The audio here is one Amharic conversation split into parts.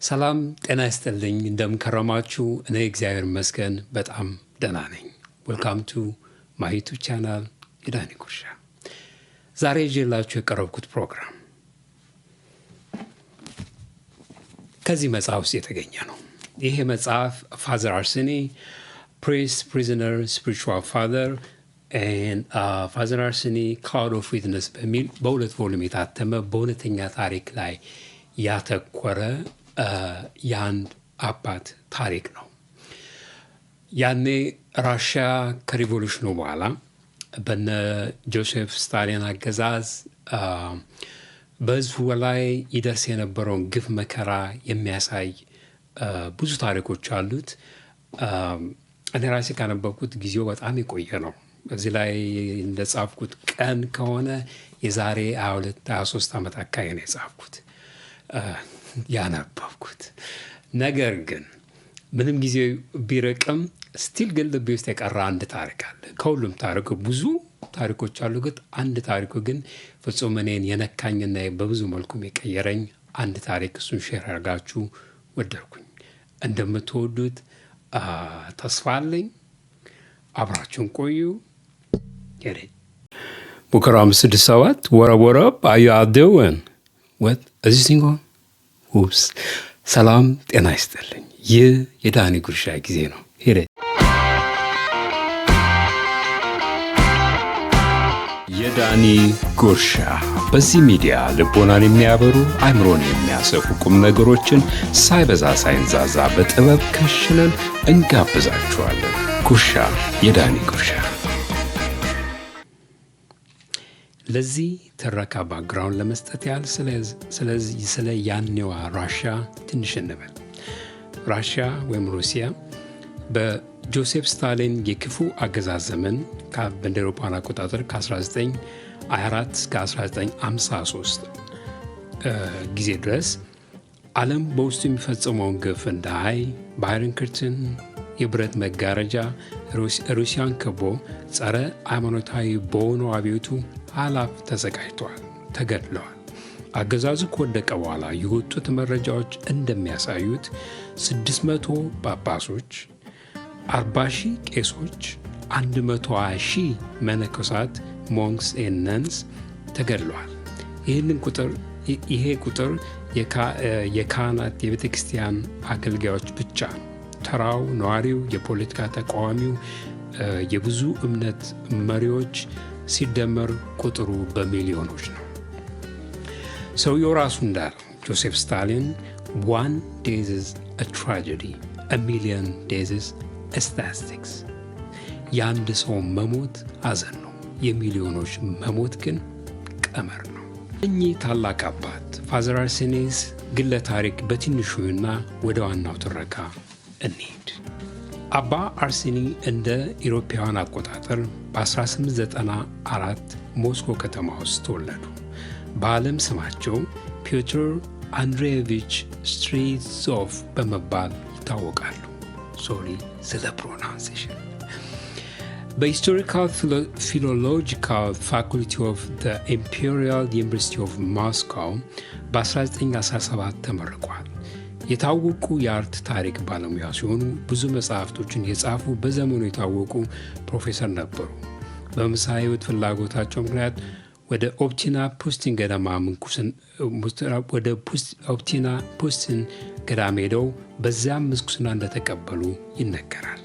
ሰላም ጤና ይስጥልኝ። እንደምን ከረማችሁ? እኔ እግዚአብሔር ይመስገን በጣም ደህና ነኝ። Welcome to my YouTube channel የዳኒ ጉርሻ። ዛሬ ይዤላችሁ የቀረብኩት ፕሮግራም ከዚህ መጽሐፍ ውስጥ የተገኘ ነው። ይሄ መጽሐፍ Father Arseny, Priest, Prisoner, Spiritual Father, Father Arseny, Cloud of Witness በሚል በሁለት volume የታተመ በእውነተኛ ታሪክ ላይ ያተኮረ የአንድ አባት ታሪክ ነው። ያኔ ራሽያ ከ revolution ኑ በኋላ በነ ጆሴፍ ስታሊን አገዛዝ በህዝቡ ላይ ይደርስ የነበረውን ግፍ መከራ የሚያሳይ ብዙ ታሪኮች አሉት። እኔ ራሴ ካነበብኩት ጊዜው በጣም የቆየ ነው። እዚህ ላይ እንደጻፍኩት ቀን ከሆነ የዛሬ 22 23 ዓመት አካባቢ ነው የጻፍኩት ያነበብኩት። ነገር ግን ምንም ጊዜ ቢርቅም still ግን ልቤ ውስጥ የቀረ አንድ ታሪክ አለ። ከሁሉም ታሪኩ ብዙ ታሪኮች አሉ፣ ግን አንድ ታሪኩ ግን ፍጹም እኔን የነካኝና በብዙ መልኩም የቀየረኝ አንድ ታሪክ እሱን share አድርጋችሁ ወደድኩኝ። እንደምትወዱት ተስፋ አለኝ። አብራችሁን ቆዩ። ሙከራ 567, what up, what up, how you doing? What is this thing on? Oops። ሰላም ጤና ይስጥልኝ። ይህ የዳኒ ጉርሻ ጊዜ ነው። ሄደ የዳኒ ጉርሻ። በዚህ ሚዲያ ልቦናን የሚያበሩ፣ አእምሮን የሚያሰፉ ቁም ነገሮችን ሳይበዛ ሳይንዛዛ በጥበብ ከሽነን እንጋብዛችኋለን። ጉርሻ፣ የዳኒ ጉርሻ። ለዚህ ትረካ background ለመስጠት ያህል ስለ ያኔዋ ራሽያ ትንሽ እንበል። ራሽያ ወይም ሩሲያ በጆሴፍ ስታሊን የክፉ አገዛዝ ዘመን እንደ አውሮፓውያን አቆጣጠር ከ1924 እስከ 1953 ጊዜ ድረስ ዓለም በውስጡ የሚፈጽመውን ግፍ እንዳያይ በ Iron Curtain የብረት መጋረጃ ሩሲያን ከቦ ጸረ ሃይማኖታዊ በሆኑ አብዮቱ አላፍ ተዘጋጅተዋል፣ ተገድለዋል። አገዛዙ ከወደቀ በኋላ የወጡት መረጃዎች እንደሚያሳዩት 600 ጳጳሶች፣ 40 ሺህ ቄሶች፣ 120 ሺህ መነኮሳት monks and nuns ተገድለዋል። ይህንን ቁጥር ይሄ ቁጥር የካህናት የቤተ ክርስቲያን አገልጋዮች ብቻ ነው። ተራው ነዋሪው፣ የፖለቲካ ተቃዋሚው፣ የብዙ እምነት መሪዎች ሲደመር ቁጥሩ በሚሊዮኖች ነው። ሰውየው ራሱ እንዳለው ጆሴፍ ስታሊን "One death is a tragedy, a million deaths statistics"። የአንድ ሰው መሞት ሐዘን ነው፣ የሚሊዮኖች መሞት ግን ቀመር ነው። እኚህ ታላቅ አባት Father አርሴኔስ ግለ ታሪክ በትንሹና ወደ ዋናው ትረካ እንሂድ። አባ አርሴኒ እንደ ኢሮፓውያን አቆጣጠር በ1894 ሞስኮ ከተማ ውስጥ ተወለዱ። በዓለም ስማቸው ፒዮትር አንድሬቪች ስትሪዞቭ በመባል ይታወቃሉ። Sorry ስለ pronunciation። በ Historical Philological Faculty of Imperial University of Moscow በ1917 ተመርቋል። የታወቁ የ art ታሪክ ባለሙያ ሲሆኑ ብዙ መጽሐፍቶችን የጻፉ በዘመኑ የታወቁ ፕሮፌሰር ነበሩ። በመንፈሳዊ ሕይወት ፍላጎታቸው ምክንያት ወደ ኦፕቲና ፑስቲን ገዳማ ወደ ኦፕቲና ፑስቲን ገዳም ሄደው በዚያም ምንኩስና እንደተቀበሉ ይነገራል።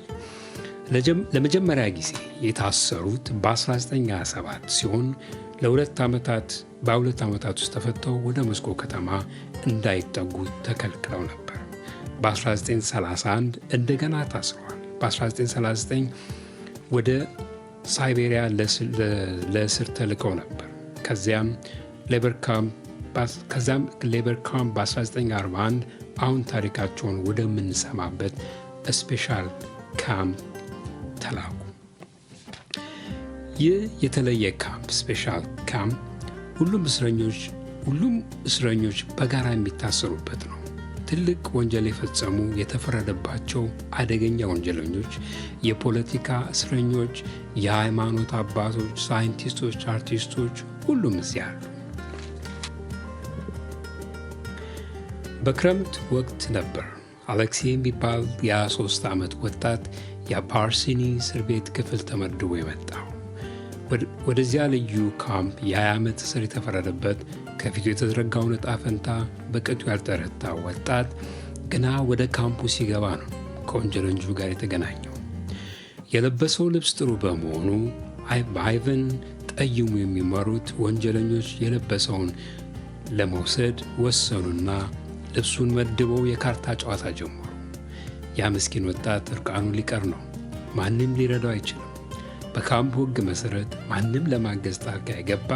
ለመጀመሪያ ጊዜ የታሰሩት በ1927 ሲሆን በ2 ዓመታት ውስጥ ተፈተው ወደ ሞስኮ ከተማ እንዳይጠጉ ተከልክለው ነበር። በ1931 እንደገና ታስረዋል። በ1939 ወደ ሳይቤሪያ ለእስር ተልከው ነበር። ከዚያም labor camp በ1941 አሁን ታሪካቸውን ወደምንሰማበት special camp ተላኩ። ይህ የተለየ ካምፕ special camp ሁሉም እስረኞች በጋራ የሚታሰሩበት ነው። ትልቅ ወንጀል የፈጸሙ የተፈረደባቸው አደገኛ ወንጀለኞች፣ የፖለቲካ እስረኞች፣ የሃይማኖት አባቶች፣ ሳይንቲስቶች፣ አርቲስቶች ሁሉም እዚያ አሉ። በክረምት ወቅት ነበር አሌክሲ የሚባል የ23 ዓመት ወጣት የአባ አርሴኒ እስር ቤት ክፍል ተመድቦ የመጣው። ወደዚያ ልዩ ካምፕ የ20 ዓመት እስር የተፈረደበት፣ ከፊቱ የተዘረጋውን ዕጣ ፈንታ በቅጡ ያልተረዳ ወጣት ገና ወደ ካምፑ ሲገባ ነው ከወንጀለኞቹ ጋር የተገናኘው። የለበሰው ልብስ ጥሩ በመሆኑ በአይቨን ጠይሙ የሚመሩት ወንጀለኞች የለበሰውን ለመውሰድ ወሰኑና ልብሱን መድበው የካርታ ጨዋታ ጀመሩ። ያ ምስኪን ወጣት እርቃኑን ሊቀር ነው። ማንም ሊረዳው አይችልም። በካምፑ ሕግ መሠረት ማንም ለማገዝ ጣልቃ የገባ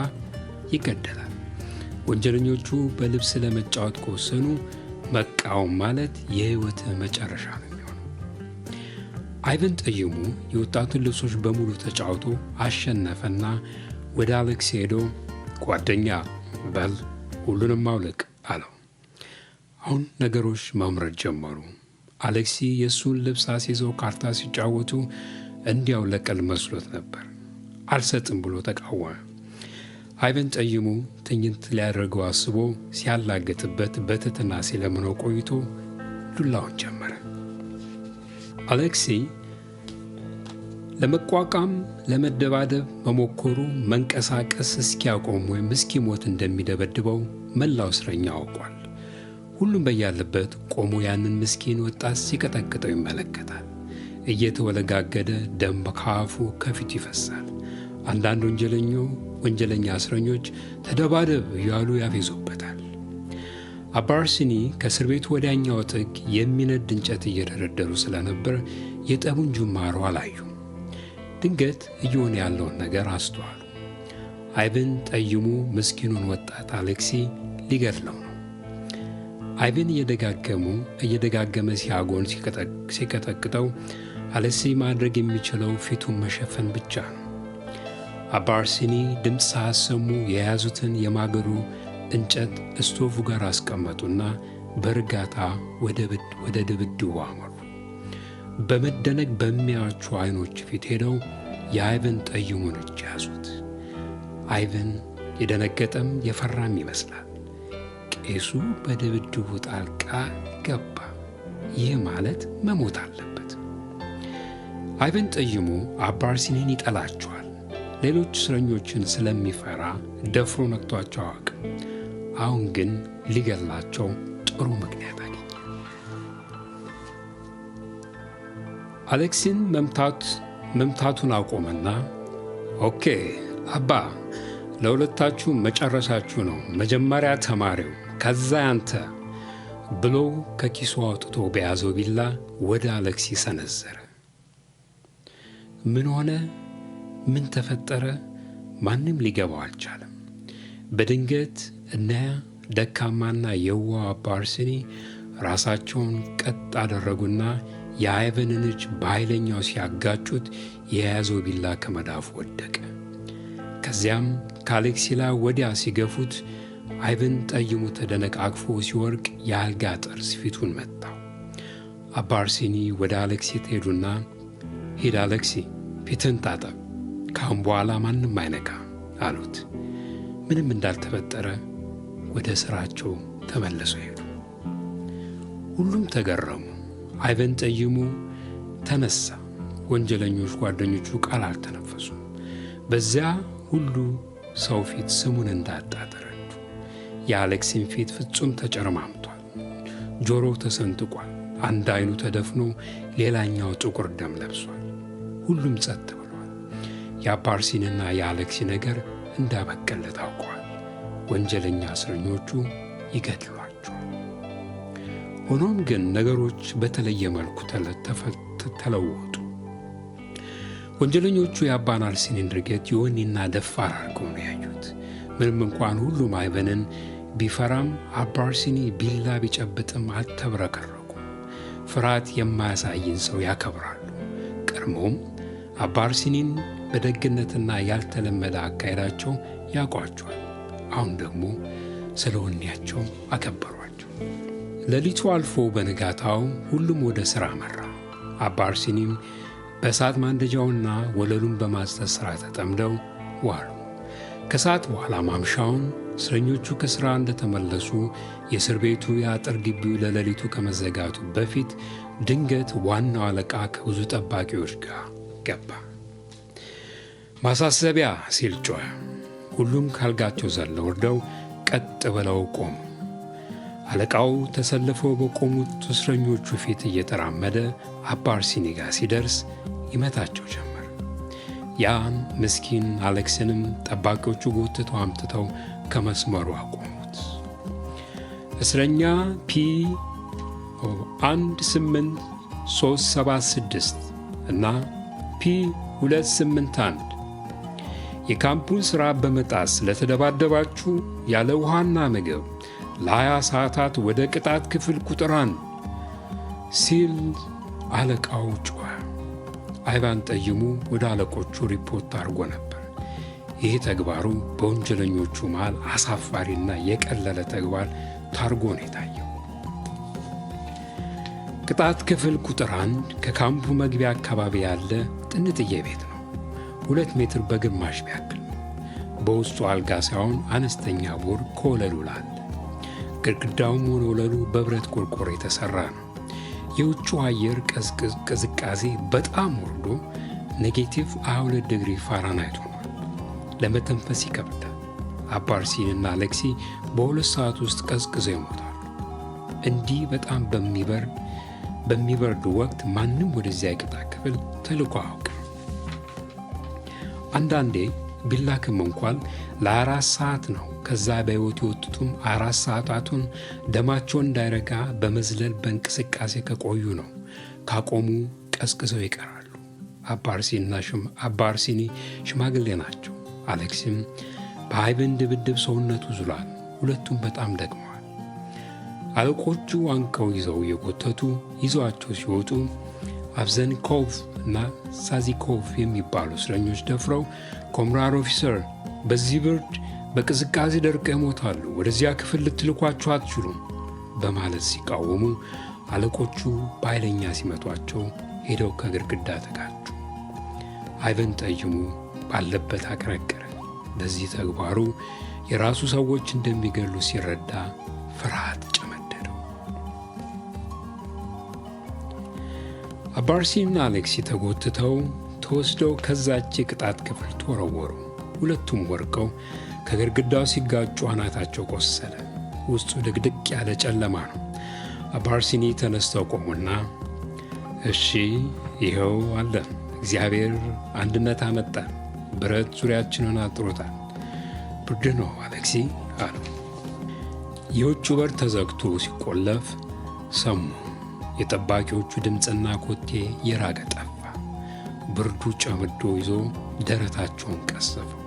ይገደላል። ወንጀለኞቹ በልብስ ለመጫወት ከወሰኑ መቃወም ማለት የሕይወት መጨረሻ ነው የሚሆነው። አይቨን ጠይሙ የወጣቱን ልብሶች በሙሉ ተጫውቶ አሸነፈና ወደ አሌክስ ሄዶ "ጓደኛ፣ በል ሁሉንም አውልቅ" አለው። አሁን ነገሮች መምረድ ጀመሩ። አሌክሲ የእሱን ልብስ አስይዘው ካርታ ሲጫወቱ እንዲያው ለቀልድ መስሎት ነበር። አልሰጥም ብሎ ተቃወመ። አይቨን ጠይሙ ትዕይንት ሊያደርገው አስቦ ሲያላግጥበት በትህትና ሲለምነው ቆይቶ ዱላውን ጀመረ። አሌክሲ ለመቋቋም ለመደባደብ መሞከሩ መንቀሳቀስ እስኪያቆም ወይም እስኪሞት እንደሚደበድበው መላው እስረኛ አውቋል። ሁሉም በያለበት ቆሞ ያንን ምስኪን ወጣት ሲቀጠቅጠው ይመለከታል። እየተወለጋገደ ደም ከአፉ ከፊቱ ይፈሳል። አንዳንድ ወንጀለኛ እስረኞች ተደባደብ እያሉ ያፌዙበታል። አባ አርሴኒ ከእስር ቤቱ ወዲያኛው ጥግ የሚነድ እንጨት እየደረደሩ ስለነበር የጠቡን ጅማሮ አላዩም። ድንገት እየሆነ ያለውን ነገር አስተዋሉ። አይቨን ጠይሙ ምስኪኑን ወጣት አሌክሲ ሊገድለው ነው። አይቨን እየደጋገመ ሲያጎን ሲቀጠቅጠው አሌክሲ ማድረግ የሚችለው ፊቱን መሸፈን ብቻ ነው። አባ አርሴኒ ድምፅ ሳያሰሙ የያዙትን የማገዶ እንጨት እስቶፉ ጋር አስቀመጡና በእርጋታ ወደ ድብድቡ አመሩ። በመደነቅ በሚያዩአቸው አይኖች ፊት ሄደው የአይቨን ጠይሙን እጅ ያዙት። አይቨን የደነገጠም የፈራም ይመስላል። ቄሱ በድብድቡ ጣልቃ ገባ። ይህ ማለት መሞት አለበት። አይቨን ጠይሙ አባ አርሴኒን ይጠላቸዋል። ሌሎች እስረኞችን ስለሚፈራ ደፍሮ ነክቷቸው አያውቅም። አሁን ግን ሊገላቸው ጥሩ ምክንያት አገኘ። አሌክሲን መምታቱን አቆመና "Okay አባ፣ ለሁለታችሁ መጨረሻችሁ ነው። መጀመሪያ ተማሪው፣ ከዛ ያንተ" ብሎ ከኪሱ አውጥቶ በያዘው ቢላ ወደ አሌክሲ ሰነዘረ። ምን ሆነ? ምን ተፈጠረ? ማንም ሊገባው አልቻለም። በድንገት እነ ደካማና የዋህ አባ አርሴኒ ራሳቸውን ቀጥ አደረጉና የአይቨንን እጅ በኃይለኛው ሲያጋጩት የያዘው ቢላ ከመዳፉ ወደቀ። ከዚያም ከአሌክሲ ላይ ወዲያ ሲገፉት አይቨን ጠይሙ ተደነቃቅፎ ሲወድቅ የአልጋ ጠርዝ ፊቱን መታው። አባ አርሴኒ ወደ አሌክሲ ሄዱና "ሂድ አሌክሲ፣ ፊትህን ታጠብ፣ ካሁን በኋላ ማንም አይነካ" አሉት። ምንም እንዳልተፈጠረ ወደ ስራቸው ተመልሰው ሄዱ። ሁሉም ተገረሙ። አይቨን ጠይሙ ተነሳ። ወንጀለኞች ጓደኞቹ ቃል አልተነፈሱም። በዚያ ሁሉ ሰው ፊት ስሙን እንዳጣ ተረዱ። የአሌክሲን ፊት ፍጹም ተጨረማምቷል። ጆሮው ተሰንጥቋል። አንድ አይኑ ተደፍኖ ሌላኛው ጥቁር ደም ለብሷል። ሁሉም ጸጥ ብሏል። የአባ አርሴኒና የአሌክሲ ነገር እንዳበቀለት ታውቋል። ወንጀለኛ እስረኞቹ ይገድሏቸዋል። ሆኖም ግን ነገሮች በተለየ መልኩ ተለወጡ። ወንጀለኞቹ የአባን አርሴኒን ድርጊት የወኔና ደፋር አድርገው ነው ያዩት። ምንም እንኳን ሁሉም አይቨንን ቢፈራም አባ አርሴኒ ቢላ ቢጨብጥም አልተብረከረኩም። ፍርሃት የማያሳይን ሰው ያከብራሉ። ቀድሞም አባ አርሴኒን በደግነትና ያልተለመደ አካሄዳቸው ያውቋቸዋል። አሁን ደግሞ ስለ ወኔያቸው አከበሯቸው። ሌሊቱ አልፎ በንጋታው ሁሉም ወደ ሥራ አመራ። አባ አርሴኒም በእሳት ማንደጃውና ወለሉን በማጽዳት ሥራ ተጠምደው ዋሉ። ከሰዓት በኋላ ማምሻውን እስረኞቹ ከሥራ እንደተመለሱ የእስር ቤቱ የአጥር ግቢው ለሌሊቱ ከመዘጋቱ በፊት ድንገት ዋናው አለቃ ከብዙ ጠባቂዎች ጋር ገባ። "ማሳሰቢያ!" ሲል ጮኸ። ሁሉም ካልጋቸው ዘለው ወርደው ቀጥ ብለው ቆሙ። አለቃው ተሰልፈው በቆሙት እስረኞቹ ፊት እየተራመደ አባ አርሲኒ ጋር ሲደርስ ይመታቸው ጀመር። ያን ምስኪን አሌክስንም ጠባቂዎቹ ጎትተው አምጥተው ከመስመሩ አቆሙት። "እስረኛ P 18376 እና P 281፣ የካምፑን ሥራ በመጣስ ለተደባደባችሁ ያለ ውሃና ምግብ ለ20 ሰዓታት ወደ ቅጣት ክፍል ቁጥር 1" ሲል አለቃው ጮኸ። አይቫን ጠይሙ ወደ አለቆቹ ሪፖርት አድርጎ ነበር። ይህ ተግባሩ በወንጀለኞቹ መሃል አሳፋሪና የቀለለ ተግባር ታርጎ ነው የታየው። ቅጣት ክፍል ቁጥር 1 ከካምፑ መግቢያ አካባቢ ያለ ጥንጥዬ ቤት ነው። 2 ሜትር በግማሽ ቢያክል ነው። በውስጡ አልጋ ሳይሆን አነስተኛ ቦርድ ከወለሉ ላይ አለ። ግድግዳውም ሆነ ወለሉ በብረት ቆርቆሮ የተሠራ ነው። የውጭው አየር ቅዝቃዜ በጣም ወርዶ negative 22 ዲግሪ ፋራናይት ሆኗል። ለመተንፈስ ይከብዳል። አባ አርሲኒና አሌክሲ በ2 ሰዓት ውስጥ ቀዝቅዘው ይሞታሉ። እንዲህ በጣም በሚበርድ ወቅት ማንም ወደዚያ የቅጣት ክፍል ተልኮ አያውቅም። አንዳንዴ ቢላክም እንኳን ለ4 ሰዓት ነው። ከዛ በሕይወት የወጡትም 4 ሰዓታቱን ደማቸውን እንዳይረጋ በመዝለል በእንቅስቃሴ ከቆዩ ነው። ካቆሙ ቀዝቅዘው ይቀራሉ። አባ አርሲኒ ሽማግሌ ናቸው። አሌክሲም በአይቨን ድብድብ ሰውነቱ ዝሏል። ሁለቱም በጣም ደክመዋል። አለቆቹ አንቀው ይዘው እየጎተቱ ይዘዋቸው ሲወጡ አብዘንኮቭ እና ሳዚኮቭ የሚባሉ እስረኞች ደፍረው፣ "Comrade officer፣ በዚህ ብርድ በቅዝቃዜ ደርቀው ይሞታሉ፣ ወደዚያ ክፍል ልትልኳቸው አትችሉም" በማለት ሲቃወሙ አለቆቹ በኃይለኛ ሲመቷቸው ሄደው ከግድግዳ ተጋጩ። አይቨን ጠይሙ ባለበት አቀረቀረ። ለዚህ ተግባሩ የራሱ ሰዎች እንደሚገሉ ሲረዳ ፍርሃት ጨመደደው። አባ አርሲኒና አሌክሲ ተጎትተው ተወስደው ከዛች የቅጣት ክፍል ተወረወሩ። ሁለቱም ወድቀው ከግድግዳው ሲጋጩ አናታቸው ቆሰለ። ውስጡ ድቅድቅ ያለ ጨለማ ነው። አባ አርሲኒ ተነስተው ቆሙና፣ "እሺ፣ ይኸው አለ። እግዚአብሔር አንድነት አመጣ። ብረት ዙሪያችንን አጥሮታል። ብርድ ነው አሌክሲ" አሉ። የውጭ በር ተዘግቶ ሲቆለፍ ሰሙ። የጠባቂዎቹ ድምፅና ኮቴ የራቀ ጠፋ። ብርዱ ጨምዶ ይዞ ደረታቸውን ቀሰፈው።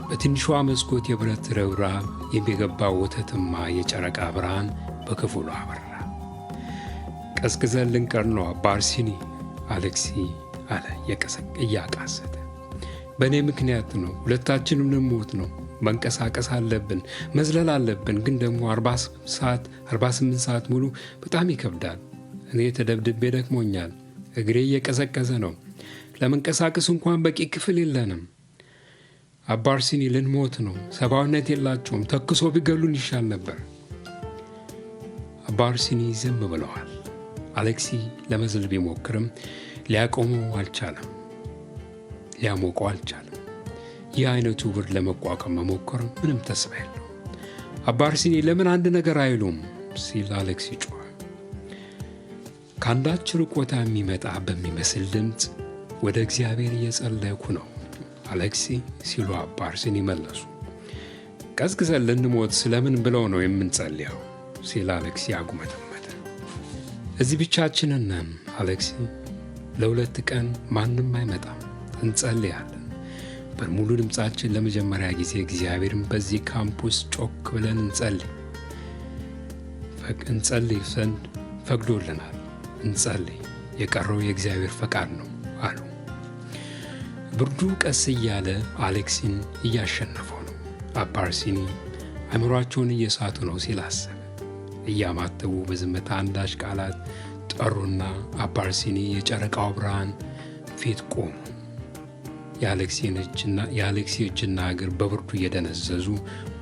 በትንሿ መስኮት የብረት ርብራብ የሚገባው ወተትማ የጨረቃ ብርሃን በክፍሉ አበራ። "ቀዝቅዘን ልንቀር ነው አባ አርሲኒ፣" አሌክሲ አለ እያቃሰተ። "በእኔ ምክንያት ነው። ሁለታችንም ልንሞት ነው። መንቀሳቀስ አለብን፣ መዝለል አለብን። ግን ደግሞ 40 ሰዓት፣ 48 ሰዓት ሙሉ በጣም ይከብዳል። እኔ ተደብድቤ ደክሞኛል። እግሬ እየቀዘቀዘ ነው። ለመንቀሳቀስ እንኳን በቂ ክፍል የለንም። አባ አርሲኒ፣ ልንሞት ነው። ሰብአዊነት የላቸውም። ተኩሰው ቢገሉን ይሻል ነበር።" አባ አርሲኒ ዝም ብለዋል። አሌክሲ ለመዝለል ቢሞክርም ሊያቆመው አልቻለም፣ ሊያሞቀው አልቻለም። ይህ አይነቱ ብርድ ለመቋቋም መሞከር ምንም ተስፋ የለውም። "አባ አርሲኒ፣ ለምን አንድ ነገር አይሉም?" ሲል አሌክሲ ጮኸ። ከአንዳች ርቆታ የሚመጣ በሚመስል ድምፅ "ወደ እግዚአብሔር እየጸለይኩ ነው አሌክሲ" ሲሉ አባ አርሲኒ መለሱ። "ቀዝቅዘን ልንሞት ስለምን ብለው ነው የምንጸልየው?" ሲል አሌክሲ አጉመጠመጠ። "እዚህ ብቻችንን ነን አሌክሲ። ለ2 ቀን ማንም አይመጣም። እንጸልያለን። በሙሉ ድምፃችን ለመጀመሪያ ጊዜ እግዚአብሔርን በዚህ ካምፕ ውስጥ ጮክ ብለን እንጸልይ ዘንድ ፈቅዶልናል። እንጸልይ፣ የቀረው የእግዚአብሔር ፈቃድ ነው" አሉ። ብርዱ ቀስ እያለ አሌክሲን እያሸነፈው ነው። አባ አርሲኒ አእምሯቸውን እየሳቱ ነው ሲል አሰበ። እያማተቡ በዝምታ አንዳች ቃላት ጠሩና አባ አርሲኒ የጨረቃው ብርሃን ፊት ቆሙ። የአሌክሲ እጅና እግር በብርዱ እየደነዘዙ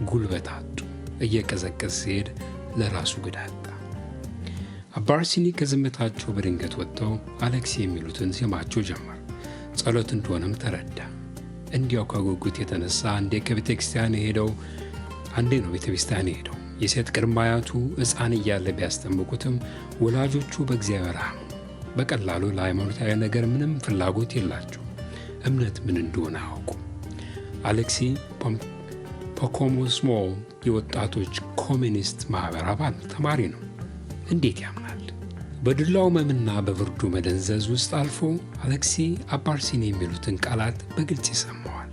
ጉልበት አጡ። እየቀዘቀዘ ሲሄድ ለራሱ ግድ አጣ። አባ አርሴኒ ከዝምታቸው በድንገት ወጥተው አሌክሲ የሚሉትን ዜማቸው ጀመር። ጸሎት እንደሆነም ተረዳ። እንዲያው ከጉጉት የተነሳ አንዴ ከቤተ ክርስቲያን የሄደው አንዴ ነው ቤተ ክርስቲያን የሄደው። የሴት ቅድመ አያቱ ሕፃን እያለ ቢያስጠምቁትም ወላጆቹ በእግዚአብሔር አያምኑም። በቀላሉ ለሃይማኖታዊ ነገር ምንም ፍላጎት የላቸው። እምነት ምን እንደሆነ አያውቁም። አሌክሲ ፖኮሞስሞል የወጣቶች ኮሚኒስት ማኅበር አባል ተማሪ ነው። እንዴት ያምናል? በዱላው ሕመምና በብርዱ መደንዘዝ ውስጥ አልፎ አሌክሲ አባ አርሴኒ የሚሉትን ቃላት በግልጽ ይሰማዋል።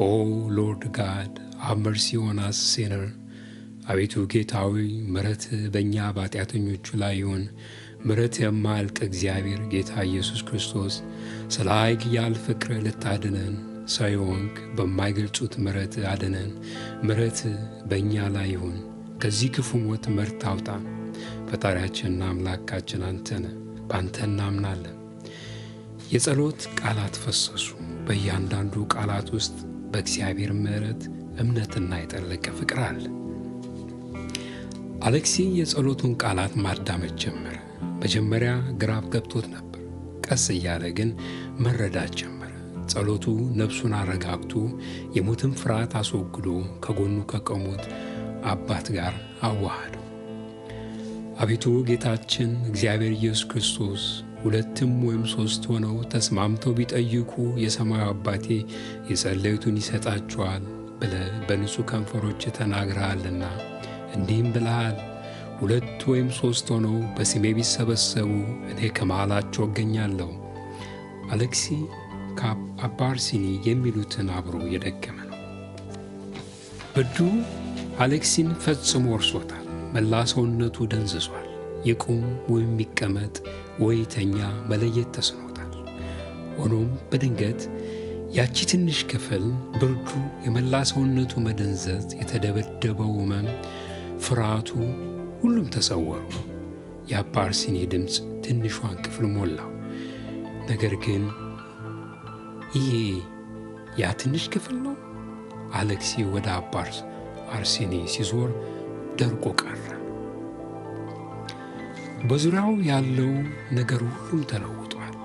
"Oh Lord God, have mercy on us sinner." አቤቱ ጌታ ሆይ፣ ምሕረት በእኛ በኃጢአተኞቹ ላይ ይሁን። ምሕረት የማያልቅ እግዚአብሔር ጌታ ኢየሱስ ክርስቶስ፣ ስለ ኃያል ፍቅር ልታድነን ሰው የሆንክ፣ በማይገልጹት ምሕረት አድነን። ምሕረት በእኛ ላይ ይሁን። ከዚህ ክፉ ሞት መርተህ አውጣን። ፈጣሪያችንና አምላካችን አንተ ነህ፣ በአንተ እናምናለን። የጸሎት ቃላት ፈሰሱ። በእያንዳንዱ ቃላት ውስጥ በእግዚአብሔር ምሕረት እምነትና የጠለቀ ፍቅር አለ። አሌክሲ የጸሎቱን ቃላት ማዳመጥ ጀመረ። መጀመሪያ ግራ ገብቶት ነበር። ቀስ እያለ ግን መረዳት ጀመረ። ጸሎቱ ነፍሱን አረጋግቶ የሞትን ፍርሃት አስወግዶ ከጎኑ ከቆሙት አባት ጋር አዋሃደው። አቤቱ ጌታችን እግዚአብሔር ኢየሱስ ክርስቶስ፣ ሁለትም ወይም ሦስት ሆነው ተስማምተው ቢጠይቁ የሰማዩ አባቴ የጸለዩትን ይሰጣቸዋል ብለህ በንጹሕ ከንፈሮች ተናግረሃልና፣ እንዲህም ብለሃል፣ ሁለት ወይም ሦስት ሆነው በስሜ ቢሰበሰቡ እኔ ከመሃላቸው እገኛለሁ። አሌክሲ አባ አርሴኒ የሚሉትን አብሮ እየደገመ ነው። ብርዱ አሌክሲን ፈጽሞ ወርሶታል። መላ ሰውነቱ ደንዝዟል። ይቁም ወይም ይቀመጥ ወይ ተኛ መለየት ተስኖታል። ሆኖም በድንገት ያቺ ትንሽ ክፍል፣ ብርዱ፣ የመላ ሰውነቱ መደንዘዝ፣ የተደበደበው ሕመም፣ ፍርሃቱ፣ ሁሉም ተሰወሩ። የአባ አርሴኒ ድምፅ ትንሿን ክፍል ሞላው። ነገር ግን ይሄ ያ ትንሽ ክፍል ነው? አሌክሲ ወደ አባ አርሴኒ ሲዞር ደርቆ ቀረ። በዙሪያው ያለው ነገር ሁሉም ተለውጧል።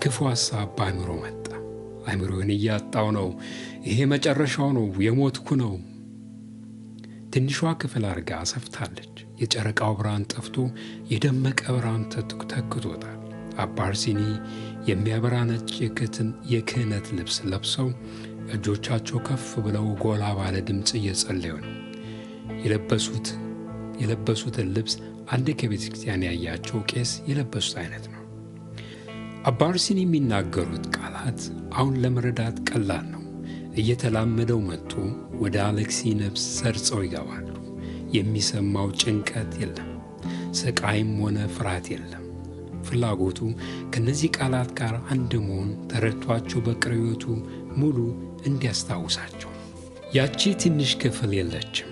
ክፉ ሐሳብ በአእምሮ መጣ። አእምሮን እያጣው ነው። ይሄ መጨረሻው ነው። የሞትኩ ነው። ትንሿ ክፍል አድርጋ ሰፍታለች። የጨረቃው ብርሃን ጠፍቶ የደመቀ ብርሃን ተክቶታል። አባ አርሴኒ የሚያበራ ነጭ የክህነት ልብስ ለብሰው እጆቻቸው ከፍ ብለው ጎላ ባለ ድምፅ እየጸለዩ ነው። የለበሱትን ልብስ አንድ ከቤተ ክርስቲያን ያያቸው ቄስ የለበሱት አይነት ነው። አባ አርሴኒ የሚናገሩት ቃላት አሁን ለመረዳት ቀላል ነው። እየተላመደው መጥቶ ወደ አሌክሲ ነፍስ ሰርጸው ይገባሉ። የሚሰማው ጭንቀት የለም፣ ስቃይም ሆነ ፍርሃት የለም። ፍላጎቱ ከነዚህ ቃላት ጋር አንድ መሆን ተረድቷቸው በቅርብ ሕይወቱ ሙሉ እንዲያስታውሳቸው። ያቺ ትንሽ ክፍል የለችም።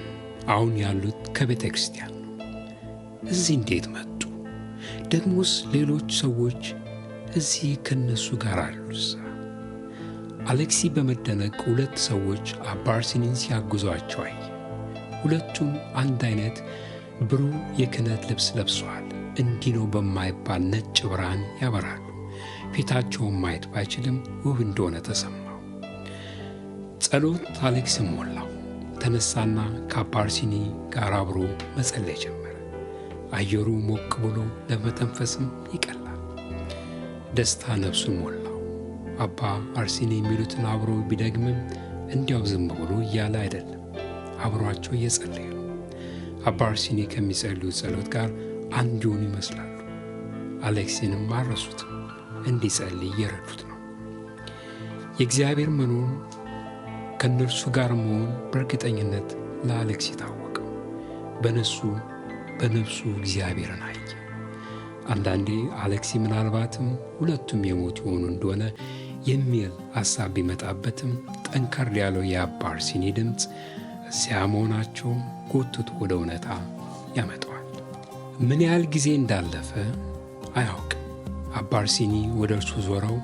አሁን ያሉት ከቤተ ክርስቲያን ነው። እዚህ እንዴት መጡ? ደግሞስ ሌሎች ሰዎች እዚህ ከነሱ ጋር አሉሳ? አሌክሲ በመደነቅ ሁለት ሰዎች አባ አርሴኒን ሲያግዟቸው አየ። ሁለቱም አንድ አይነት ብሩህ የክህነት ልብስ ለብሰዋል። እንዲህ ነው በማይባል ነጭ ብርሃን ያበራሉ። ፊታቸውን ማየት ባይችልም ውብ እንደሆነ ተሰማው። ጸሎት አሌክስን ሞላው። ተነሳና ከአባ አርሴኒ ጋር አብሮ መጸለይ ጀመረ። አየሩ ሞቅ ብሎ ለመተንፈስም ይቀላል። ደስታ ነፍሱን ሞላው። አባ አርሴኒ የሚሉትን አብሮ ቢደግምም እንዲያው ዝም ብሎ እያለ አይደለም፣ አብሯቸው እየጸለየ ነው። አባ አርሴኒ ከሚጸልዩት ጸሎት ጋር አንድ የሆኑ ይመስላሉ። አሌክሲንም አልረሱትም፣ እንዲጸልይ እየረዱት ነው። የእግዚአብሔር መኖር፣ ከእነርሱ ጋር መሆን በእርግጠኝነት ለአሌክሲ ታወቀው። በነፍሱ እግዚአብሔርን አየ። አንዳንዴ አሌክሲ ምናልባትም ሁለቱም የሞቱ የሆኑ እንደሆነ የሚል ሐሳብ ቢመጣበትም ጠንከር ያለው የአባ አርሴኒ ድምፅ እዚያ መሆናቸው ጎትቶ ወደ እውነታ ያመጣዋል። ምን ያህል ጊዜ እንዳለፈ አያውቅም። አባ አርሴኒ ወደ እርሱ ዞረው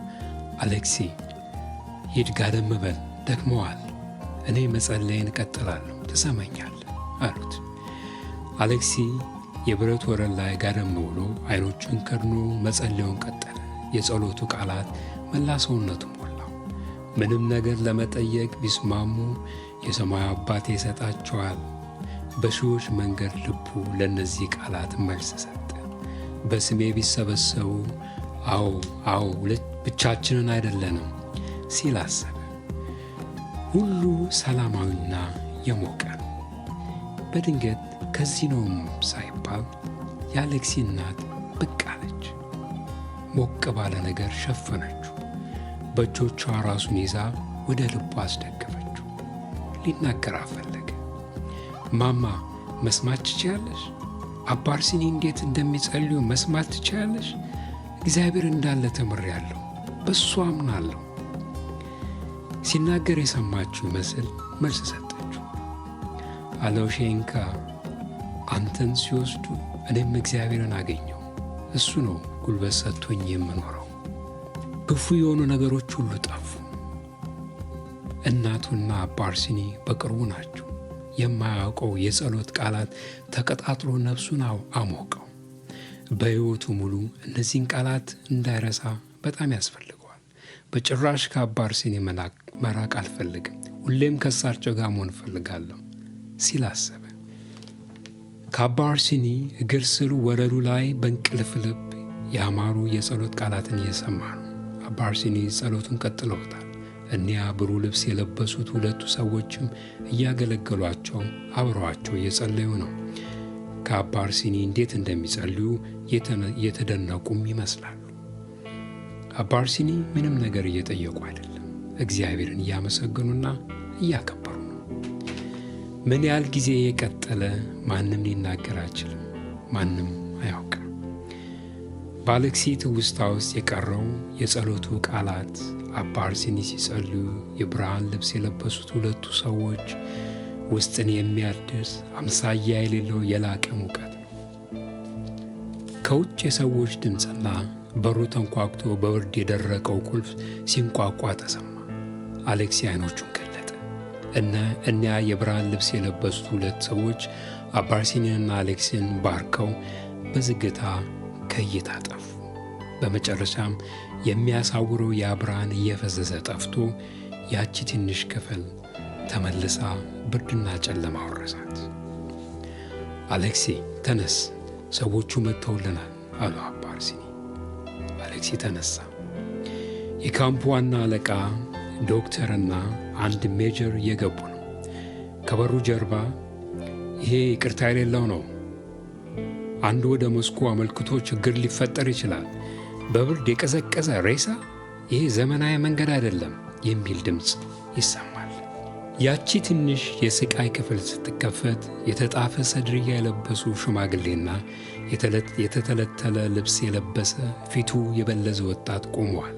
አሌክሲ ሂድ ጋደም በል፣ ደክመዋል። እኔ መጸለይን እቀጥላለሁ፣ ትሰማኛለህ አሉት። አሌክሲ የብረት ወለል ላይ ጋደም ብሎ አይኖቹን ከድኖ መጸለዩን ቀጠለ። የጸሎቱ ቃላት መላ ሰውነቱ ሞላው። ምንም ነገር ለመጠየቅ ቢስማሙ የሰማዩ አባቴ ይሰጣቸዋል። በሺዎች መንገድ ልቡ ለእነዚህ ቃላት መልስ ሰጠ። በስሜ ቢሰበሰቡ፣ አዎ አዎ፣ ብቻችንን አይደለንም ሲል አሰበ። ሁሉ ሰላማዊና የሞቀ ነው። በድንገት ከዚህ ነውም ሳይባል የአሌክሲ እናት ብቅ አለች። ሞቅ ባለ ነገር ሸፈነችው። በእጆቿ ራሱን ይዛ ወደ ልቧ አስደገፈችው። ሊናገር አፈለገ። ማማ፣ መስማት ትችያለሽ? አባ አርሴኒ እንዴት እንደሚጸልዩ መስማት ትችያለሽ? እግዚአብሔር እንዳለ ተምሬያለሁ፣ በእሱ አምናለሁ። ሲናገር የሰማችው ይመስል መልስ ሰጠችው። አሎሼንካ፣ አንተን ሲወስዱ እኔም እግዚአብሔርን አገኘው። እሱ ነው ጉልበት ሰጥቶኝ የምኖረው። ክፉ የሆኑ ነገሮች ሁሉ ጠፉ። እናቱና አባ አርሴኒ በቅርቡ ናቸው። የማያውቀው የጸሎት ቃላት ተቀጣጥሎ ነፍሱን አሞቀው። በሕይወቱ ሙሉ እነዚህን ቃላት እንዳይረሳ በጣም ያስፈልገዋል። በጭራሽ ከአባ አርሴኒ መራቅ አልፈልግም፣ ሁሌም ከእሳቸው ጋር መሆን እፈልጋለሁ ሲል አሰበ። ከአባ አርሴኒ እግር ስር ወለሉ ላይ በእንቅልፍ ልብ ያማሩ የጸሎት ቃላትን እየሰማ ነው። አባ አርሴኒ ጸሎቱን ቀጥለውታል። እኒያ ብሩህ ልብስ የለበሱት ሁለቱ ሰዎችም እያገለገሏቸው አብረዋቸው እየጸለዩ ነው። ከአባ አርሴኒ እንዴት እንደሚጸልዩ የተደነቁም ይመስላሉ። አባ አርሴኒ ምንም ነገር እየጠየቁ አይደለም። እግዚአብሔርን እያመሰገኑና እያከበሩ ነው። ምን ያህል ጊዜ የቀጠለ ማንም ሊናገር አይችልም። ማንም አያውቅም። በአሌክሲ ትውስታ ውስጥ የቀረው የጸሎቱ ቃላት፣ አባ አርሴኒ ሲጸልዩ የብርሃን ልብስ የለበሱት ሁለቱ ሰዎች፣ ውስጥን የሚያድስ አምሳያ የሌለው የላቀ ሙቀት ነው። ከውጭ የሰዎች ድምፅና በሩ ተንኳኩቶ በብርድ የደረቀው ቁልፍ ሲንቋቋ ተሰማ። አሌክሲ አይኖቹን ገለጠ። እና እኒያ የብርሃን ልብስ የለበሱት ሁለት ሰዎች አባ አርሴኒንና አሌክሲን ባርከው በዝግታ ከእይታ ጠፉ። በመጨረሻም የሚያሳውረው ያ ብርሃን እየፈዘዘ ጠፍቶ ያቺ ትንሽ ክፍል ተመልሳ ብርድና ጨለማ ወረሳት። አሌክሲ ተነስ፣ ሰዎቹ መጥተውልናል አሉ አባ አርሴኒ። አሌክሲ ተነሳ። የካምፑ ዋና አለቃ፣ ዶክተርና አንድ ሜጀር እየገቡ ነው። ከበሩ ጀርባ ይሄ ይቅርታ የሌለው ነው። አንዱ ወደ ሞስኮ አመልክቶ ችግር ሊፈጠር ይችላል። በብርድ የቀዘቀዘ ሬሳ፣ ይሄ ዘመናዊ መንገድ አይደለም የሚል ድምፅ ይሰማል። ያቺ ትንሽ የስቃይ ክፍል ስትከፈት የተጣፈ ሰድርያ የለበሱ ሽማግሌና የተተለተለ ልብስ የለበሰ ፊቱ የበለዘ ወጣት ቆመዋል።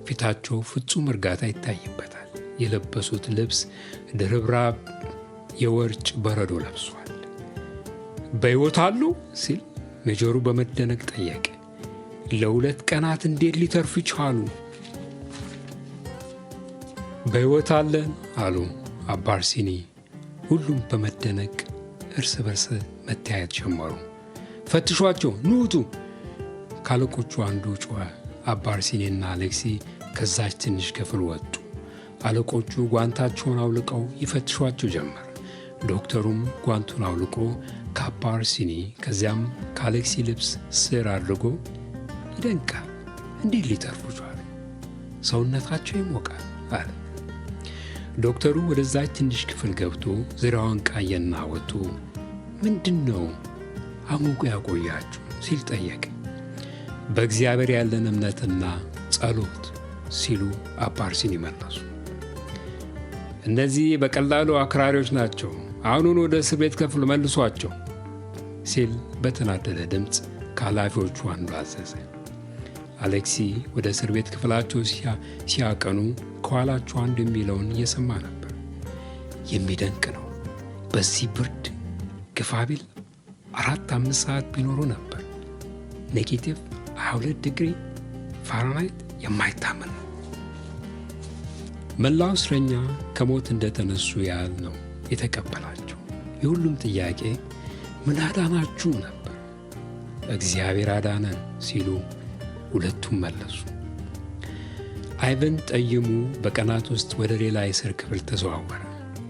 ፊታቸው ፍጹም እርጋታ ይታይበታል። የለበሱት ልብስ ድርብራብ የወርጭ በረዶ ለብሷል። በሕይወት አሉ ሲል ሜጀሩ በመደነቅ ጠየቀ። ለ2 ቀናት እንዴት ሊተርፉ ቻሉ? በሕይወት አለን አሉ አባ አርሴኒ። ሁሉም በመደነቅ እርስ በርስ መተያየት ጀመሩ። ፈትሿቸው፣ ኑ ውጡ! ካለቆቹ አንዱ ጮኸ። አባ አርሴኒና አሌክሲ ከዛች ትንሽ ክፍል ወጡ። አለቆቹ ጓንታቸውን አውልቀው ይፈትሿቸው ጀመር። ዶክተሩም ጓንቱን አውልቆ ከአባ አርሴኒ ከዚያም ከአሌክሲ ልብስ ስር አድርጎ ይደንቃል፣ እንዴት ሊተርፉ ቻሉ? ሰውነታቸው ይሞቃል አለ። ዶክተሩ ወደዛች ትንሽ ክፍል ገብቶ ዙሪያዋን ቃየና ወጥቶ ምንድን ነው አሞቆ ያቆያችሁ ሲል ጠየቀ። በእግዚአብሔር ያለን እምነትና ጸሎት ሲሉ አባ አርሴኒ መለሱ። እነዚህ በቀላሉ አክራሪዎች ናቸው፣ አሁኑን ወደ እስር ቤት ክፍል መልሷቸው ሲል በተናደደ ድምፅ ከኃላፊዎቹ አንዱ አዘዘ። አሌክሲ ወደ እስር ቤት ክፍላቸው ሲያቀኑ ከኋላቸው አንዱ የሚለውን እየሰማ ነበር። የሚደንቅ ነው። በዚህ ብርድ ግፋ ቢል 4-5 ሰዓት ቢኖሩ ነበር። negative 22 ዲግሪ ፋራናይት የማይታመን ነው። መላው እስረኛ ከሞት እንደተነሱ ያህል ነው የተቀበላቸው። የሁሉም ጥያቄ ምን አዳናችሁ ነበር። እግዚአብሔር አዳነን ሲሉ ሁለቱም መለሱ። አይቨን ጠይሙ በቀናት ውስጥ ወደ ሌላ የእስር ክፍል ተዘዋወረ።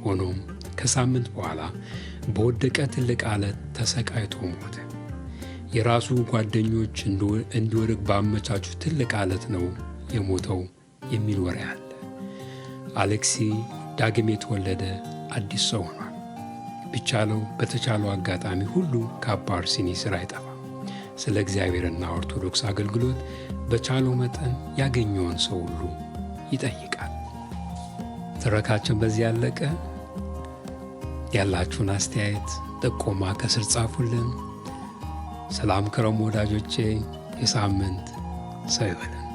ሆኖም ከሳምንት በኋላ በወደቀ ትልቅ አለት ተሰቃይቶ ሞተ። የራሱ ጓደኞች እንዲወድቅ ባመቻቹ ትልቅ አለት ነው የሞተው የሚል ወሬ አለ። አሌክሲ ዳግም የተወለደ አዲስ ሰው ሆኗል። ቢቻለው በተቻለው አጋጣሚ ሁሉ ከአባ አርሲኒ ስር አይጠፋም። ስለ እግዚአብሔርና ኦርቶዶክስ አገልግሎት በቻለው መጠን ያገኘውን ሰው ሁሉ ይጠይቃል። ትረካችን በዚህ ያለቀ። ያላችሁን አስተያየት፣ ጥቆማ ከስር ጻፉልን። ሰላም ክረሙ ወዳጆቼ። የሳምንት ሰው ይበለን።